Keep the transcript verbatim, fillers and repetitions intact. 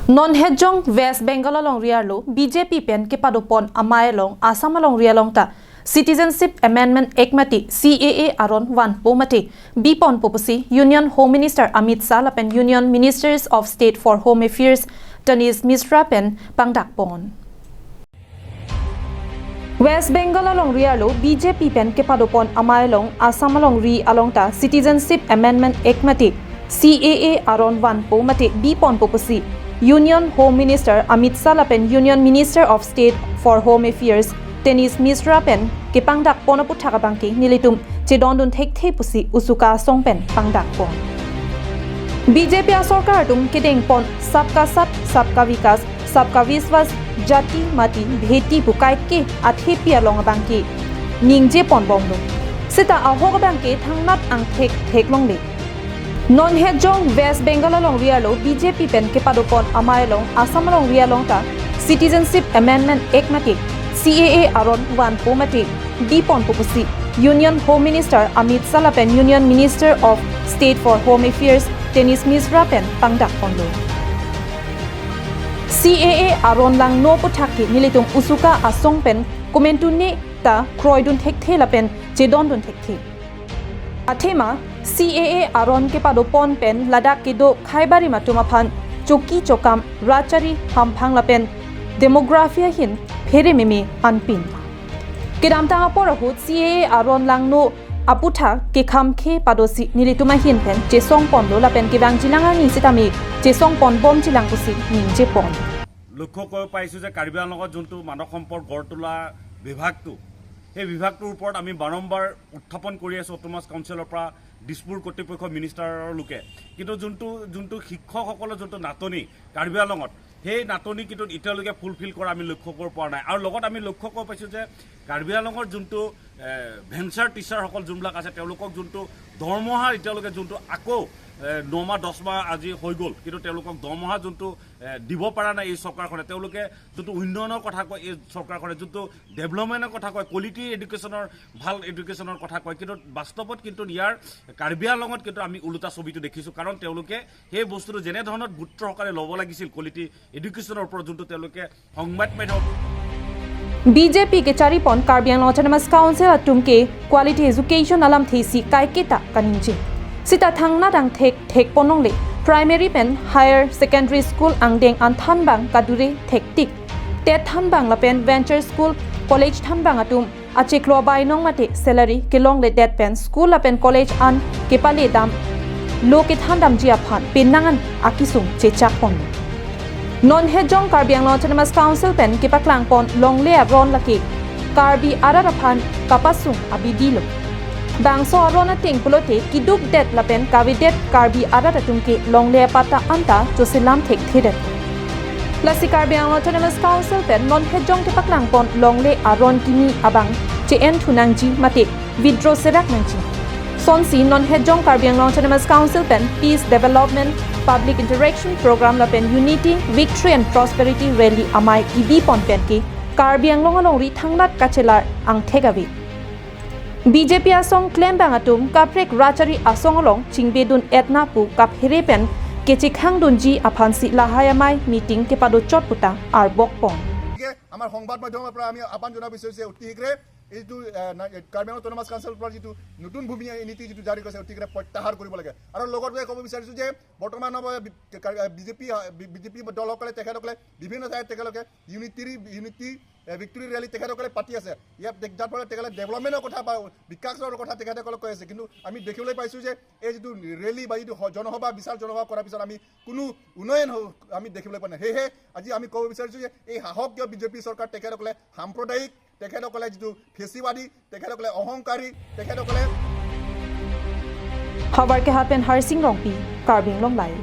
Non Hejong West Bengal alongri arlo B J P pen kepadopon amei along Assam alongri along ta Citizenship Amendment Act mate C A A aron vanpo mate biponpo pusi Union Home Minister Amit Shah lapen Union Ministers of State for Home Affairs Tanis Misra pen pangdakpon. West Bengal alongri arlo B J P pen kepadopon amei along Assam alongri along ta Citizenship Amendment Act mate C A A aron vanpo mate biponpo pusi Union Home Minister Amit Shah lapen Union Minister of State for Home Affairs Tanis Misra pen kepangdakpon aputhak abangke nelitum chedondun thekthe pusi USUKA asong pen pangdakpon. B J P asorkar atum kedengpon Sabka Saath, Sabka Vikas, Sabka Vishwas, Jati Mati Bheti pu kaike athepi along abangke ningjeponbomlo. Seta ahok abangke thangnat angthek theklongle. Non Hejong West Bengal alongri arlo B J P pen kepadopon amei along Assam alongri along ta Citizenship Amendment Act mate C A A aron vanpo mate biponpo pusi Union Home Minister Amit Shah lapen Union Minister of State for Home Affairs Tanis Misra pen pangdakponlo. C A A aron langno aputhak ke nelitum USUKA asong pen komantu ne ta kroidun thekthe lapen chedondun thekthe. Athema C A A aron kepadopon pen ladak kedo khaibarim atum aphan choki chokam rachari hamphang lapen demography ahin phere meme anpin. Kedamtang apor ahut C A A aron langno aputhak kekhamkhe padosi nelitum ahin pen chesongponlo lapen kevangjilang arni sitame chesongponbomjilang pusi ningjepon. লক্ষ্য কৰিব পাৰিছোঁ যে কাৰ্বি আংলঙত যোনটো মানৱ সম্পদ গঢ় তোলা বিভাগটো, সেই বিভাগটোৰ ওপৰত আমি বাৰম্বাৰ উত্থাপন কৰি আছোঁ অট'নমাছ কাউন্সিলৰ পৰা দিছপুৰ কৰ্তৃপক্ষ মিনিষ্টাৰলৈকে। কিন্তু যোনটো যোনটো শিক্ষকসকলৰ যোনটো নাটনি কাৰ্বি আংলঙত, সেই নাটনি কিন্তু এতিয়ালৈকে ফুলফিল কৰা আমি লক্ষ্য কৰিব পৰা নাই। আৰু লগত আমি লক্ষ্য কৰিব পাইছোঁ যে কাৰ্বি আংলঙৰ যোনটো ভেঞ্চাৰ টিচাৰসকল যোনবিলাক আছে, তেওঁলোকক যোনটো দৰমহা এতিয়ালৈকে যোনটো আকৌ এ, ন মাহ দহ মাহ আজি হৈ গ'ল, কিন্তু তেওঁলোকক দৰমহা যোনটো এ, দিব পৰা নাই এই চৰকাৰখনে। তেওঁলোকে যোনটো উন্নয়নৰ কথা কয় এই চৰকাৰখনে, যোনটো ডেভেলপমেণ্টৰ কথা কয়, কোৱালিটি এডুকেশ্যনৰ, ভাল এডুকেশ্যনৰ কথা কয়, কিন্তু বাস্তৱত কিন্তু ইয়াৰ কাৰ্বি আংলঙত কিন্তু আমি ওলোটা ছবিটো দেখিছোঁ। কাৰণ তেওঁলোকে সেই বস্তুটো যেনেধৰণৰ গুৰুত্ব সহকাৰে ল'ব লাগিছিল কোৱালিটি এডুকেশ্যনৰ ওপৰত, যোনটো তেওঁলোকে সংবাদ মাধ্যম B J P kecharipon Karbi Anglong Autonomous Council atum ke quality education alamthe si kaiketa kaningje. Sita thangnat angthek thekponlongle, primary pen higher secondary school angdeng an thanbang kadure thektik. TET thanbang lapen venture school, college thanbang atum achiklo bainong mate salary kelongledet pen school lapen college an kepaledamlo kethandamji aphan penang an akesung chechakpon. Non Hejong Karbi Anglong Autonomous Council pen kepaklangpon longle aron lake Karbi arat aphan kapasung abidilo. Bangso aron ateng pulote kidukdet lapen kavedet Karbi arat atum ke longle apatta anta choselam thekthedet. Lasi Karbi Anglong Autonomous Council pen non Hejong kepaklangpon longle aron kimi abang che-en thunangji mate withdraw serak nangji. Sonsi non Hejong Karbi Anglong Autonomous Council pen Peace Development Public Interaction Program lapen Unity Victory and Prosperity Rally amei kibipon pen ke Karbi Anglong alongri thangnat kachelar angthek ave. B J P asong klembang atum kaprek rachari asong along chingbedun etna pu kaphere pen kechekhangdunji aphansi lahai amei meeting kepadochot puta arbokpon. গতিকে আমাৰ সংবাদ মাধ্যমৰ পৰা আমি আহ্বান জনাব বিচাৰিছোঁ যে অতি শীঘ্ৰে এই যিটো, আহ, না-, কাৰ্বি আংলং অট'নমাছ কাউন্সিলৰ পৰা যিটো নতুন ভূমি নীতি যিটো জাৰি কৰিছে, অতি শীঘ্ৰে প্ৰত্যাহাৰ কৰিব লাগে। আৰু লগতে ক'ব বিচাৰিছোঁ যে বৰ্তমান সময় বি-, কা-, বিজেপি, বি-, বিজেপি দলসকলে, তেখেতসকলে বিভিন্ন ঠাইত তেখেতলোকে ইউনিটি, ইউনিটি, এ, ভিক্টৰী ৰেলী তেখেতসকলে পাতি আছে। ইয়াত দে-, যাৰ ফলত তেখেতসকলে ডেভেলপমেণ্টৰ কথা বা বিকাশৰ কথা তেখেতসকলে কৈ আছে। কিন্তু আমি দেখিবলৈ পাইছোঁ যে এই যিটো ৰেলী বা যিটো স-, জনসভা, বিশাল জনসভা কৰাৰ পিছত আমি কোনো উন্নয়ন হ-, আমি দেখিবলৈ পোৱা নাই। সেয়েহে আজি আমি ক'ব বিচাৰিছোঁ যে এই শাসকীয় বিজেপি চৰকাৰ তেখেতসকলে সাম্প্ৰদায়িক, তেখেতসকলে যিটো ফেচিবাদী, তেখেতসকলে অহংকাৰী, তেখেতসকলে Havar Kehat pen Harsing Rongpi, Karbi Anglong Live.